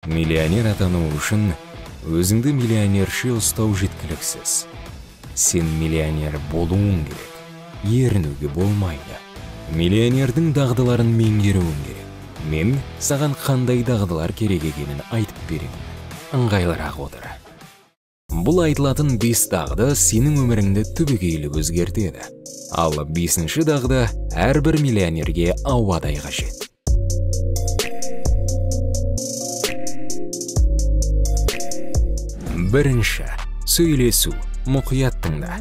Миллионер атану үшін өзіңді миллионерше ұстау жеткіліксіз. Сен миллионер болуың керек, ерінуге болмайды. Миллионердің дағдыларын меңгеруің керек. Мен саған қандай дағдылар керек екенін айтып беремін. Ыңғайлырақ отыр. Бұл айтылатын 5 дағды сенің өміріңді түбегейлі өзгертеді. Ал 5-ші дағды әрбір миллионерге ауадай қажет. Бірінші, сөйлесу, мұқият тыңда.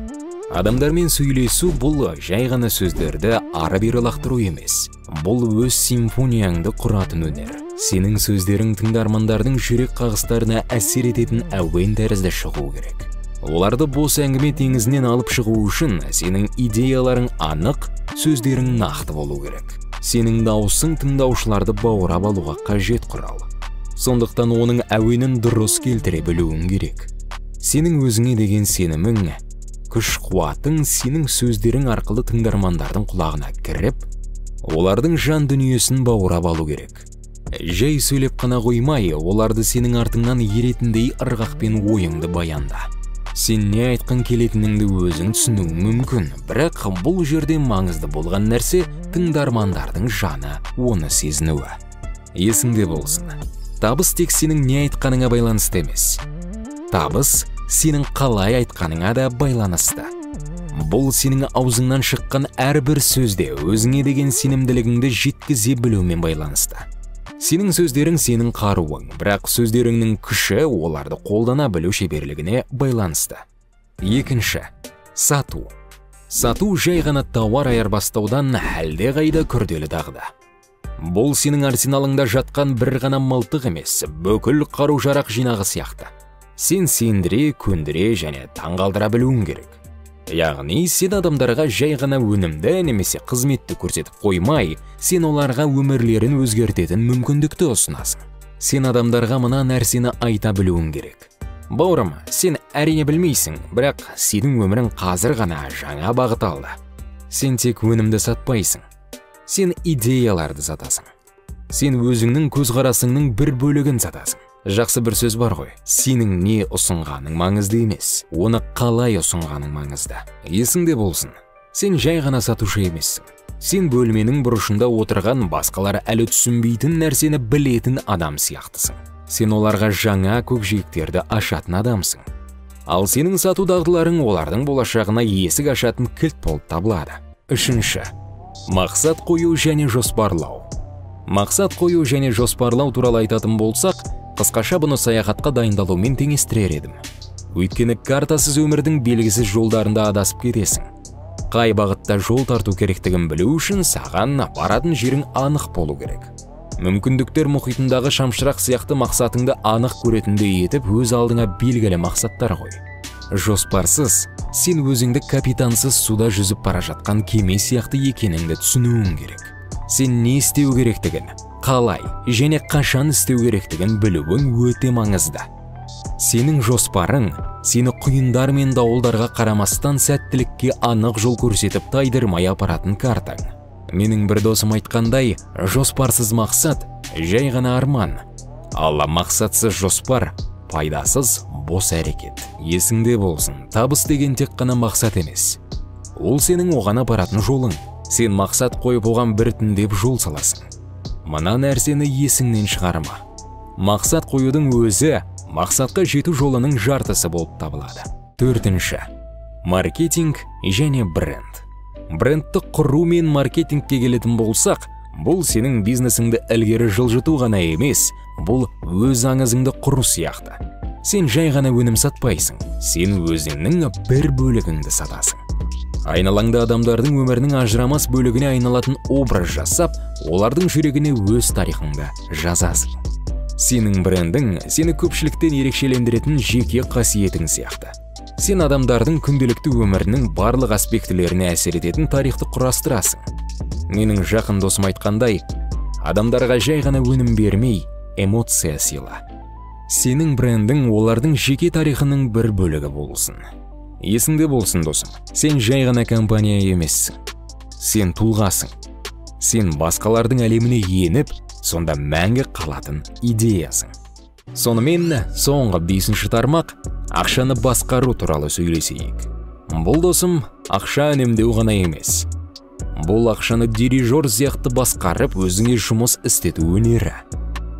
Адамдармен сөйлесу бұл жай ғана сөздерді ары-бері лақтыру емес. Бұл өз симфонияңды құратын өнер. Сенің сөздерің тыңдармандардың жүрек қағыстарына әсер ететін әуен тәрізді шығу керек. Оларды бос әңгіме теңізінен алып шығу үшін сенің идеяларың анық, сөздерің нақты болу керек. Сенің дауысың тыңдаушыларды баурап алуға қажет құрал. Сондықтан оның әуенін дұрыс келтіре білуің керек. Сенің өзіңе деген сенімің, күш қуатың сенің сөздерің арқылы тыңдармандардың құлағына кіріп, олардың жан дүниесін баурап алу керек. Жай сөйлеп қана қоймай, оларды сенің артыңнан еретіндей ырғақпен ойыңды баянда. Сен не айтқың келетініңді өзің түсінуің мүмкін, бірақ бұл жерде маңызды болған нәрсе тыңдармандардың жаны оны сезінуі. Есіңде болсын. Табыс тек сенің не айтқаныңа байланысты емес. Табыс сенің қалай айтқаныңа да байланысты. Бұл сенің аузыңнан шыққан әрбір сөзде өзіңе деген сенімділігіңді жеткізе білумен байланысты. Сенің сөздерің сенің қаруың, бірақ сөздеріңнің күші оларды қолдана білу шеберлігіне байланысты. Екінші, сату. Сату жай ғана тауар айырбастаудан әлдеқайда күрделі дағды. Бұл сенің арсеналыңда жатқан бір ғана мылтық емес, бүкіл қару-жарақ жинағы сияқты. Сен сендіре, көндіре және таңғалдыра білуің керек. Яғни, сен адамдарға жай ғана өнімді немесе қызметті көрсетіп қоймай, сен оларға өмірлерін өзгертетін мүмкіндікті ұсынасың. Сен адамдарға мына нәрсені айта білуің керек. Бауырым, сен әрине білмейсің, бірақ сенің өмірің қазір ғана жаңа бағыт алды. Сен тек өнімді сатпайсың. Сен идеяларды сатасың. Сен өзіңнің көзқарасыңның бір бөлігін сатасың. Жақсы бір сөз бар ғой. Сенің не ұсынғаның маңызды емес, оны қалай ұсынғаның маңызды. Есіңде болсын. Сен жай ғана сатушы емессің. Сен бөлменің бұрышында отырған басқалар әлі түсінбейтін нәрсені білетін адам сияқтысың. Сен оларға жаңа көкжиектерді ашатын адамсың. Ал сенің сату дағдыларың олардың болашағына есік ашатын кілт болып табылады. Үшінші, мақсат қою және жоспарлау. Мақсат қою және жоспарлау туралы айтатын болсақ, қысқаша бұны саяхатқа дайындалумен теңестірер едім. Өйткені картасыз өмірдің белгісіз жолдарында адасып кетесің. Қай бағытта жол тарту керектігін білу үшін саған баратын жерің анық болу керек. Мүмкіндіктер мұхитындағы шамшырақ сияқты мақсатыңды анық көретіндей етіп өз алдыңа белгілі мақсаттар қой. Жоспарсыз, сен өзіңді капитансыз суда жүзіп бара жатқан кеме сияқты екеніңді түсінуің керек. Сен не істеу керектігін, қалай және қашан істеу керектігін білуің өте маңызды. Сенің жоспарың сені құйындар мен дауылдарға қарамастан сәттілікке анық жол көрсетіп тайдырмай апаратын картаң. Менің бір досым айтқандай, жоспарсыз мақсат жай ғана арман, ал мақсатсыз жоспар пайдасыз бос әрекет. Есіңде болсын, табыс деген тек қана мақсат емес. Ол сенің оған апаратын жолың. Сен мақсат қойып оған біртіндеп жол саласың. Мына нәрсені есіңнен шығарма. Мақсат қоюдың өзі мақсатқа жету жолының жартысы болып табылады. Төртінші, маркетинг және бренд. Брендті құру мен маркетингке келетін болсақ, бұл сенің бизнесіңді ілгері жылжыту ғана емес, бұл өз аңызыңды құру сияқты. Сен жай ғана өнім сатпайсың, сен өзіңнің бір бөлігіңді сатасың. Айналаңда адамдардың өмірінің ажырамас бөлігіне айналатын образ жасап, олардың жүрегіне өз тарихыңды жазасың. Сенің брендің сені көпшіліктен ерекшелендіретін жеке қасиетің сияқты. Сен адамдардың күнделікті өмірінің барлық аспектілеріне әсер ететін тарихты құрастырасың. Менің жақын досым айтқандай, адамдарға жай ғана өнім бермей, эмоция сыйла. Сенің брендің олардың жеке тарихының бір бөлігі болсын. Есіңде болсын, досым, сен жай ғана компания емессің. Сен тұлғасың. Сен басқалардың әлеміне еніп, сонда мәңгі қалатын идеясың. Сонымен соңғы 5-ші тармақ ақшаны басқару туралы сөйлесейік. Бұл, досым, ақша үнемдеу ғана емес. Бұл ақшаны дирижер сияқты басқарып, өзіңе жұмыс істету өнері.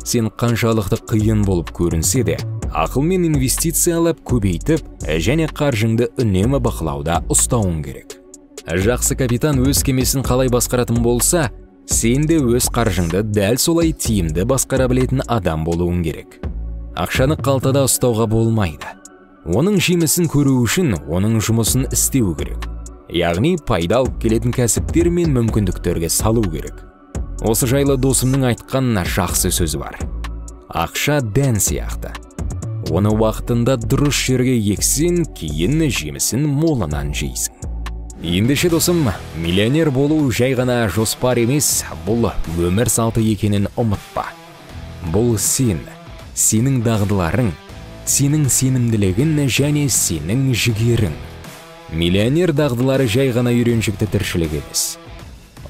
Сен қаншалықты қиын болып көрінсе де, ақылмен инвестициялап көбейтіп, және қаржыңды үнемі бақылауда ұстауың керек. Жақсы капитан өз кемесін қалай басқаратын болса, сен де өз қаржыңды дәл солай тиімді басқара білетін адам болуың керек. Ақшаны қалтада ұстауға болмайды. Оның жемісін көру үшін оның жұмысын істеу керек. Яғни пайда алып келетін кәсіптер мен мүмкіндіктерге салу керек. Осы жайлы досымның айтқан жақсы сөзі бар. Ақша дән сияқты. Оны уақытында дұрыс жерге ексең, кейін жемісін молынан жейсің. Ендеше, досым, миллионер болу жай ғана жоспар емес, бұл өмір салты екенін ұмытпа. Бұл сен, сенің дағдыларың, сенің сенімділігің және сенің жігерің. Миллионер дағдылары жай ғана үйреншікті тіршілік емес.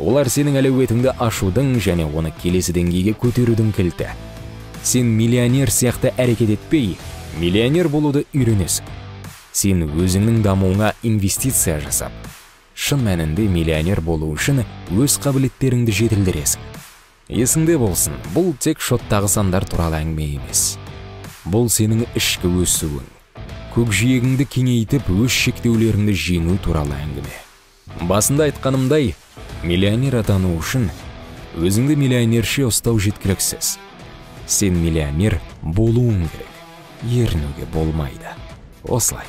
Олар сенің әлеуетіңді ашудың және оны келесі деңгейге көтерудің кілті. Сен миллионер сияқты әрекет етпей, миллионер болуды үйренесің. Сен өзіңнің дамуыңа инвестиция жасап, шын мәнінде миллионер болу үшін өз қабілеттеріңді жетілдіресің. Есіңде болсын, бұл тек шоттағы сандар туралы әңгіме емес. Бұл сенің ішкі өсуің, көкжиегіңді кеңейтіп, өз шектеулеріңді жеңу туралы әңгіме. Басында айтқанымдай, миллионер атану үшін өзіңді миллионерше ұстау жеткіліксіз. Сен миллионер болуың керек, ерінуге болмайды. Осылай.